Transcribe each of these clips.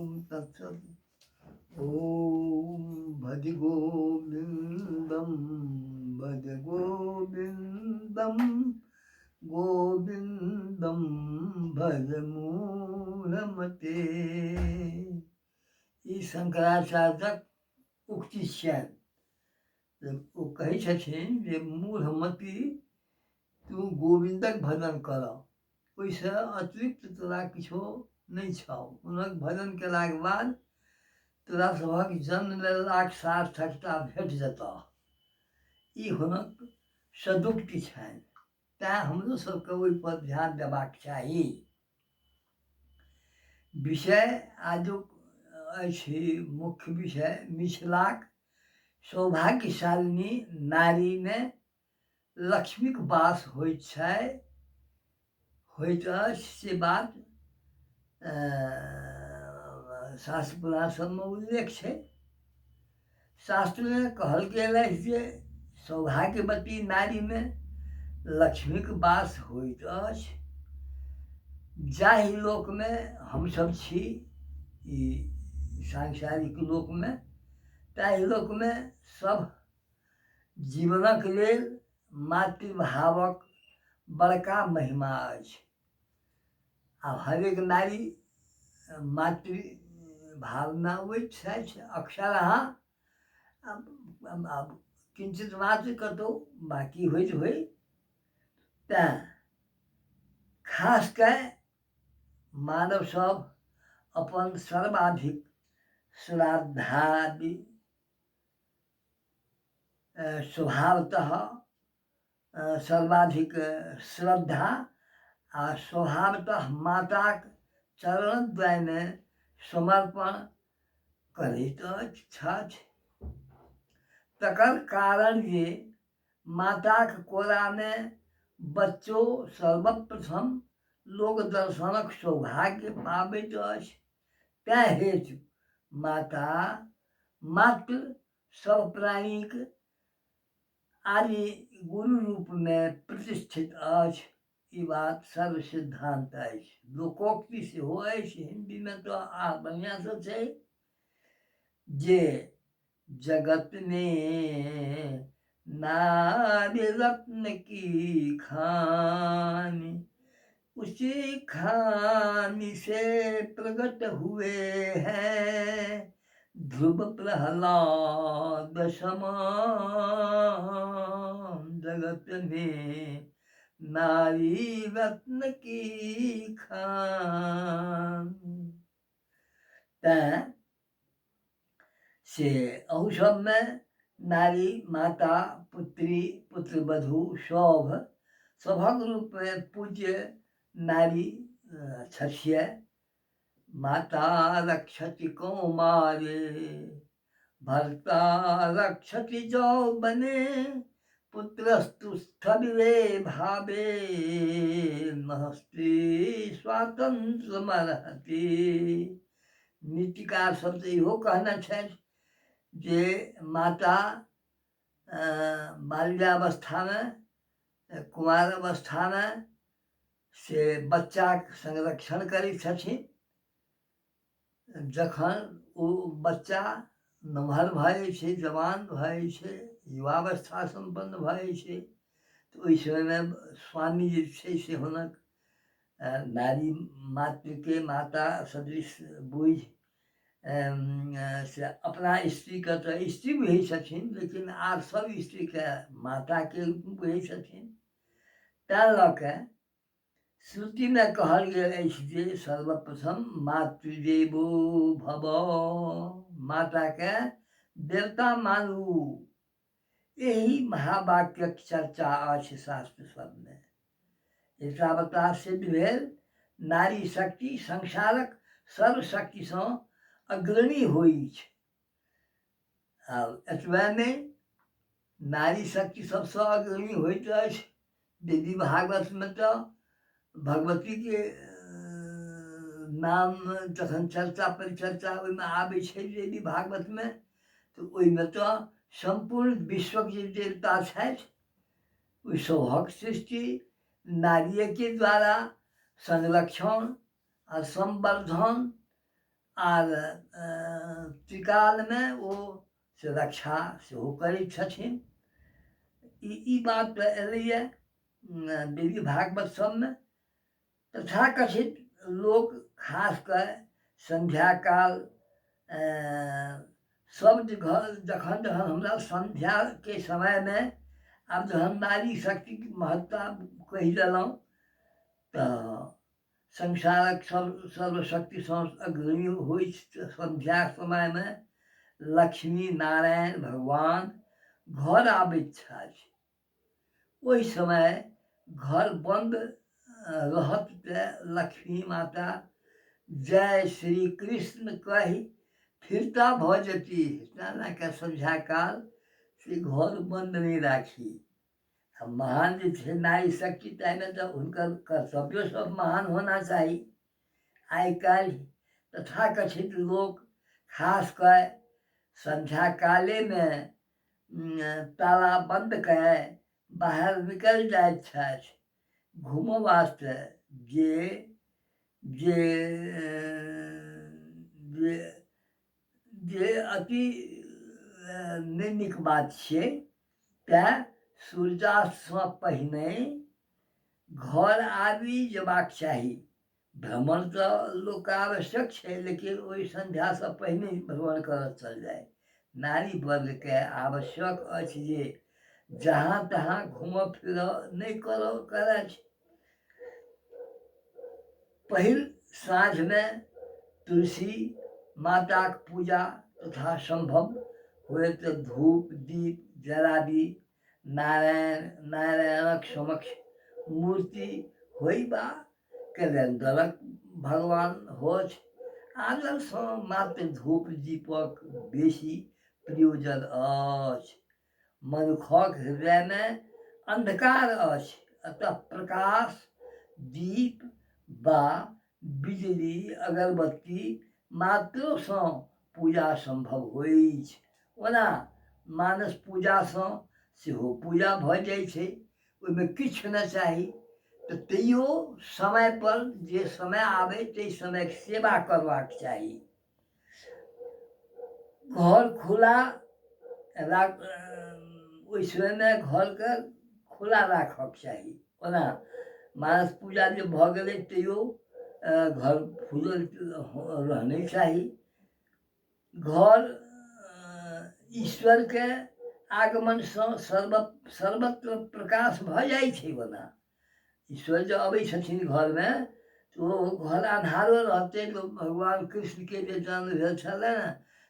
ओम तत्सत। ओम भज गोविन्दम भज गोविन्दम गोविन्दम भज मूढ़मते। ई शंकराचार्यक उक्ति छियनि। ओ कहै छथिन जे मूढ़मति तू गोविन्दक भजन कर, ओहिसँ अतिरिक्त तोरा किछो नहि छौ। हुनक भजन केलाके बाद तोरा सभक जन्म लेलाक सार्थकता भेट जेतह। ई हुनक सदुक्ति छनि, तैँ हमरो सबके ओहिपर ध्यान देबाक चाही। विषय आजुक अछि मुख्य विषय मिथिलाक सौभाग्यशालिनी नारीमे लक्ष्मीक वास होइत छै, होइत अछि से बात शास्त्र पुराण सबमे उल्लेख छै। शास्त्रमे कहल गेल अछि जे सौभाग्यवती नारीमे लक्ष्मीक वास होइत अछि। जाहि लोकमे हमसब छी, ई सांसारिक लोकमे, ताहि लोकमे सब जीवनक लेल मातृभावक बड़का महिमा अछि। आब हरेक नारी मातृ भावना होइत छथि अक्सरहाँ, आब किञ्चित मात्र कतहु बाँकी होइत होइ। तैँ खास कऽ मानवसभ अपन सर्वाधिक श्राद्धादि स्वभावतः सर्वाधिक श्रद्धा आ स्वभावतः माताक चरणद्वयमे समर्पण करैत अछि छथि। तकर कारण जे माताक कोरामे बच्चो सर्वप्रथम लोक दर्शनक सौभाग्य पाबैत अछि, तैँ हेतु माता मात्र सब प्राणीक आदि गुरु रूपमे प्रतिष्ठित अछि। ई बात सर्वसिद्धान्त अछि, लोकोक्ति सेहो अछि। हिन्दीमे तऽ आर बढ़िआँसँ छै जे जगत में नारी रत्न की खानी, उसी खानी से प्रकट हुए हैं ध्रुव प्रहलाद समान। जगत में नारी रत्न की खान। तैँ से अहू सबमे नारी माता पुत्री पुत्रवधू सभ सभक रूपमे पूज्य नारी छथिए। माता रक्षति कौमारे, भर्ता रक्षति यौवने, पुत्रस्तु स्थविरे भावे, महस्त्री स्वातन्त्र्यमर्हति। नीतिकार सब तऽ इहो कहने छथि जे माता बाल्यावस्थामे, कुमार अवस्थामे से बच्चाके संरक्षण करै छथिन। जखन ओ बच्चा नमहर भऽ जाइ छै, जवान भऽ जाइ छै, युवावस्था सम्पन्न भऽ जाइ छै, तऽ ओहि समयमे स्वामी जे छै से हुनक नारी मातृके माता सदृश बुझि से अपना स्त्रीके तऽ स्त्री बुझै छथिन, लेकिन आर सब स्त्रीके माताके रूपमे बुझै छथिन। तैँ लऽ कऽ श्रुतिमे कहल गेल अछि जे सर्वप्रथम मातृदेवो भव, माताके देवता मानू। एहि महावाक्यक चर्चा अछि शास्त्र सबमे। एतावता सिद्ध भेल नारी शक्ति संसारक सर्वशक्तिसँ अग्रणी होइछ। आब एतबे नहि, नारी शक्ति सबसँ अग्रणी होइत अछि। देवी भागवतमे तऽ भगवतीके नाम जखन चर्चा परिचर्चा ओहिमे आबै छै देवी भागवतमे, तऽ ओहिमे तऽ सम्पूर्ण विश्वक जे देवता छथि ओहि सभक सृष्टि नारिएके द्वारा संरक्षण आ संवर्धन आर त्रिकालमे ओ से रक्षा सेहो करै छथिन। ई बात तऽ एलैए देवी भागवत सबमे। तथाकथित लोक खास कऽ सन्ध्याकाल सब घर जखन जखन हमरा सन्ध्याके समयमे आब जहन नारी शक्तिके महत्ता कहि देलहुँ तऽ संसारक सब सर्वशक्तिसँ अग्रणी होइ सन्ध्या समयमे लक्ष्मी नारायण भगवान घर आबैत छथि। ओहि समय घर बन्द रहत तऽ लक्ष्मी माता जय श्री कृष्ण कहि फिरता भऽ जेती। तेँ लए कऽ सन्ध्या काल से घर बन्द नहि राखी। आ महान जे छै नारी शक्ति, ताहिमे तऽ हुनकर कर्तव्यो सब महान होना चाही। आइ काल्हि तथाकथित लोक खास कऽ सन्ध्याकालेमे ताला बन्द कए बाहर निकलि जाइत छथि घूमऽ वास्ते, जे जे जे जे अति नहि नीक बात छियै। तेँ सूर्यास्तसँ पहिने घर आबि जेबाक चाही। भ्रमण तऽ लोकके आवश्यक छै, लेकिन ओहि सन्ध्यासँ पहिने भ्रमण करऽ चल जाइ। नारी वर्गके आवश्यक अछि जे जहाँ तहाँ घूमऽ फिरऽ नहि करऽ करथि। पहिल साँझमे तुलसी माताक पूजा तथा सम्भव हुए तऽ धूप दीप जराबी। नारायण नारायणक समक्ष मूर्ति होइ बा कैलेंडरक भगवान होथि, आदरसँ मात्र धूप दीपक बेसी प्रयोजन अछि। मनुखक हृदयमे अन्धकार अछि, अतः प्रकाश दीप बा बिजली अगरबत्ती मात्रोसँ पूजा सम्भव होइछ। ओना मानस पूजासँ सेहो पूजा भऽ जाइ छै, ओहिमे किछु नहि चाही, तऽ तैयो समयपर जे समय आबै ताहि समयके सेवा करबाक चाही। घर खुला राख, ओहि समयमे घरके खुला राखऽके चाही। ओना मानस पूजा जे भऽ गेलै तैयो घर खुलल रहने चाही। घर ईश्वरके आगमनसँ सर्वत्र प्रकाश भऽ जाइ छै। ओना ईश्वर जँ अबै छथिन घरमे तऽ ओ घर अन्हारो रहतै तऽ भगवान कृष्णके जे जन्म भेल छलनि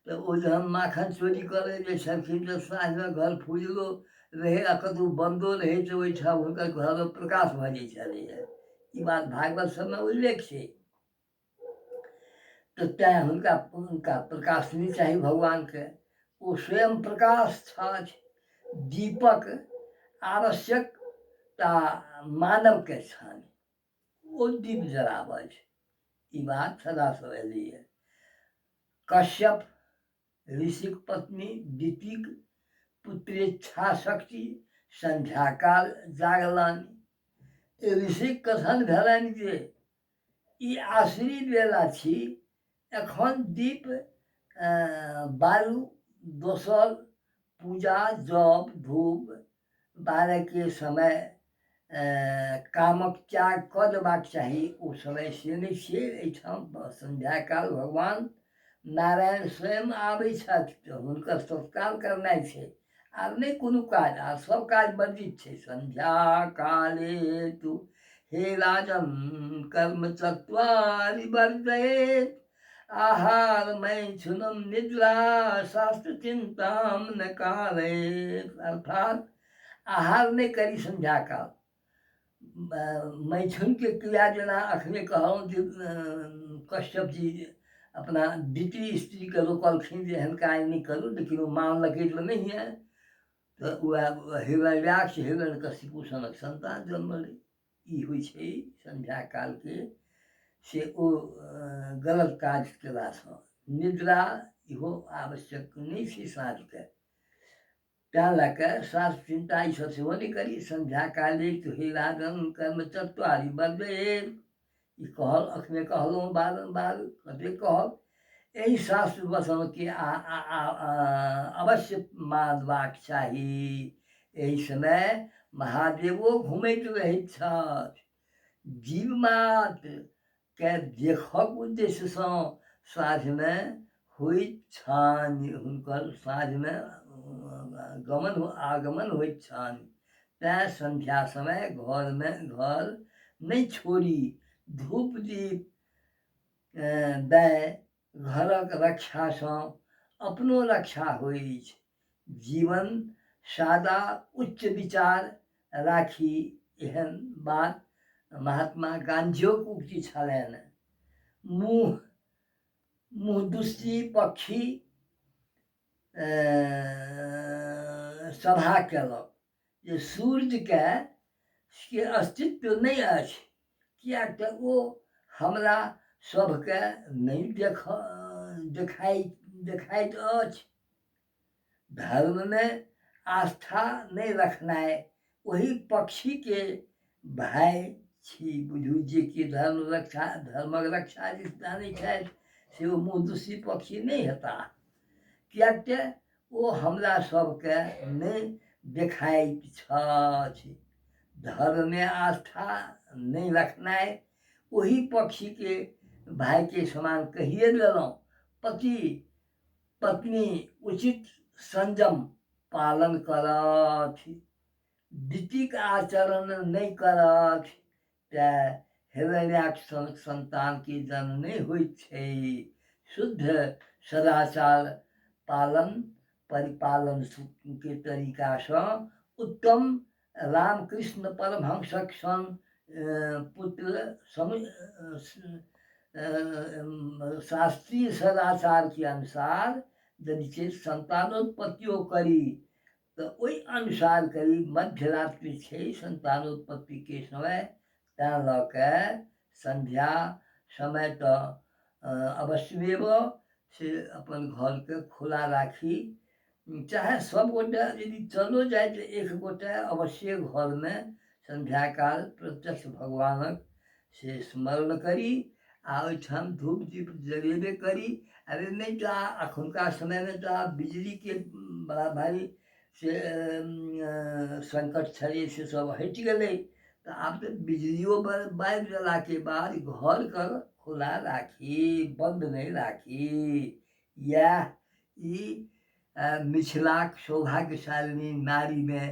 तऽ ओ जहन माखन चोरी करै जे छलखिन तऽ साँझमे घर फुजलो रहै आ कतहु बन्दो रहै तऽ ओहिठाम हुनकर घरमे प्रकाश भऽ जाइ छलैए। ई बात भागवत सबमे उल्लेख छै। तऽ तैँ हुनका हुनका प्रकाश नहि चाही भगवानके, ओ स्वयं प्रकाश छथि। दीपक आवश्यकता मानवके छनि, ओ दीप जराबथि। ई बात सदासँ एलैए। कश्यप ऋषिक पत्नी दितिक पुत्रेच्छा शक्ति सन्ध्याकाल जागलनि। ऋषिक कथन भेलनि जे ई आसरी बेला छी, एखन दीप बारू, दोसर पूजा जप धूप बारयके समय कामक त्याग कऽ देबाक चाही। ओ समय से नहि छियै। एहिठाम सन्ध्याकाल भगवान नारायण स्वयं आबै छथि तऽ हुनकर सत्कार करनाइ छै, आर नहि कोनो काज, आर सब काज वर्जित छै। सन्ध्या काले तु हे राजन कर्म चत्वारि वर्जयेत, आहार मैथुनम निद्रा शास्त्र चिंताम न कारयेत। अर्थात आहार नहि करी सन्ध्या काल। मैथुनके क्रिया जेना अखने कहलहुँ जे कश्यप जी अपना द्वितीय स्त्रीके रोकलखिन जे एहन काज नहि करू, लेकिन ओ मानलकै तऽ नहिए, तऽ उएह हिरण्याक्ष हिरण्यकशिपु सनक सन्तान जन्मलै। ई होइ छै सन्ध्या कालके से ओ गलत काज केलासँ। निद्रा इहो आवश्यक नहि छै साँझके, तैँ लए कऽ स्वास्थ्य चिन्ता ईसभ सेहो नहि करी। सन्ध्या काले हे रागम कर्म चत्वारि बदले, ई कहल अखने कहलहुँ बारम्बार, कतेक कहब। एहि शास्त्र वचनके अवश्य मानबाक चाही। एहि समय महादेवो घुमैत रहैत छथि। जीव मात्रके देखक उद्देश्यसँ साँझमे होइत छनि, हुनकर साँझमे गमन आगमन होइत छनि। तेँ सन्ध्या समय घरमे घर नहि छोड़ी, धूप दीप दए घरक रक्षासँ अपनो रक्षा होइछ। जीवन सादा उच्च विचार राखी, एहन बात महात्मा गाँधियोक उक्ति छलनि। मुँह मुँहदुस्सी पक्षी सभा केलक जे सूर्यके से अस्तित्व नहि अछि, किएक तऽ ओ हमरा सभके नहि देख देखाइ देखाइत अछि। धर्ममे आस्था नहि रखनाइ ओहि पक्षीके भाय छी। बुझू जे कि धर्म रक्षा धर्मक रक्षा जे जानै छथि से ओ मुँहदुस्सी पक्षी नहि हेताह, किएक तऽ ओ हमरा सभके नहि देखाइत छथि। धर्ममे आस्था नहि रखनाइ ओहि पक्षीके भायके समान कहिए देलहुँ। पति पत्नी उचित संयम पालन करथि, वितिक आचरण नहि करथि तेँ हिरण्याक्ष सन्तानके जन्म नहि होइत छै। शुद्ध सदाचार पालन परिपालन के तरीकासँ उत्तम रामकृष्ण परमहंसक सन पुत्र शास्त्रीय सदाचारके अनुसार यदि छै सन्तानोत्पत्तियो करी तऽ ओहि अनुसार करी। मध्यरात्रि छै सन्तानोत्पत्तिके समय, तैँ लऽ कऽ सन्ध्या समय तऽ अवश्यमेव से अपन घरके खुला राखी। चाहे सब गोटे यदि चलो जाय तऽ एक गोटे अवश्ये घरमे सन्ध्याकाल प्रत्यक्ष भगवानक से स्मरण करी आ ओहिठाम धूप दीप जरेबे करी। अरे नहि तऽ एखुनका समयमे तऽ आब बिजलीके बड़ा भारी से सङ्कट छलै, से सब हटि गेलै। तऽ आब तऽ बिजलियो बारि देलाके बाद घरके खुला राखी, बन्द नहि राखी। इएह ई मिथिलाक सौभाग्यशालिनी नारीमे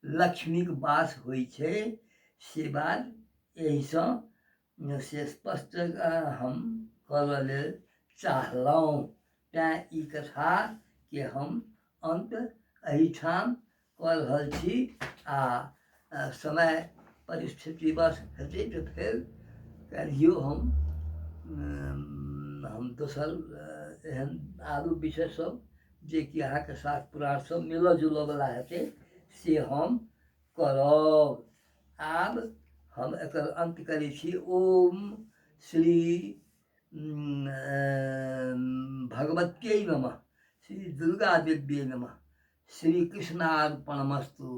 लक्ष्मीक वास होइ छै, से बात एहिसँ से स्पष्ट हम करऽ लेल चाहलहुँ। तेँ ई कथाके हम अन्त एहिठाम कऽ रहल छी आ समय परिस्थितिवश हेतै तऽ फेर काल्हियो हम दोसर एहन आरो विषय सब जेकि अहाँके साथ पुराणसँ मिलऽ जुलऽवला हेतै से हम करब। आब हम एकर अन्त करै छी। ओम श्री भगवत्यै नमः, श्री दुर्गा देव्यै नमः, श्री कृष्णार्पणमस्तु।